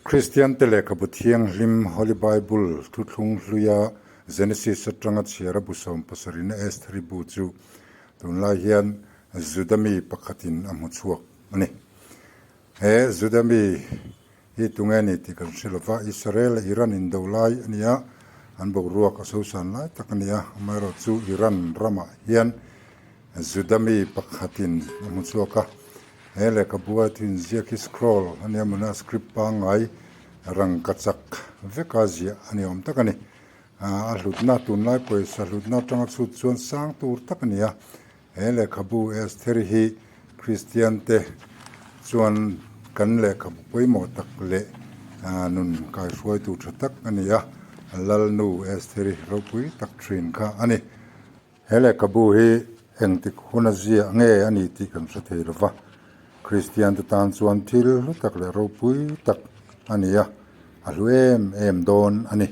Kristiante lehkhabu thianghlim Holy Bible thuthlung hluia Genesis atanga chhiara bu sawmpasarihna Estheri bu chu tunlai hian Juda mi pakhatin a hmu chhuak a ni. He Juda mi hi tunge ni tih kan hre lova, Israel leh Iran indo lai a ni a, an boruak a sosan lai tak a ni a, amaherawhchu Iran ramah hian Juda mi pakhatin a hmu chhuak a. He lehkhabu a thin ziak hi scroll a nia mawni a script pangngai rangka chak veka ziah a ni awm tak a ni. A hlutna tunlai pawisa hlutna atanga chhut chuan sang tur tak a ni a. He lehkhabu Estheri hi Kristian te chuan kan lehkhabu pawimawh tak leh nun kaihruaitu tha tak a ni a, Lalnu Estheri ropui tak thin kha a ni. He lehkhabu hi engtik huna ziah nge a ni tih kan hre thei lo va, Kristiante tan chuan thil hlu tak leh ropui tak a ni a, a hlu em em dawn a ni.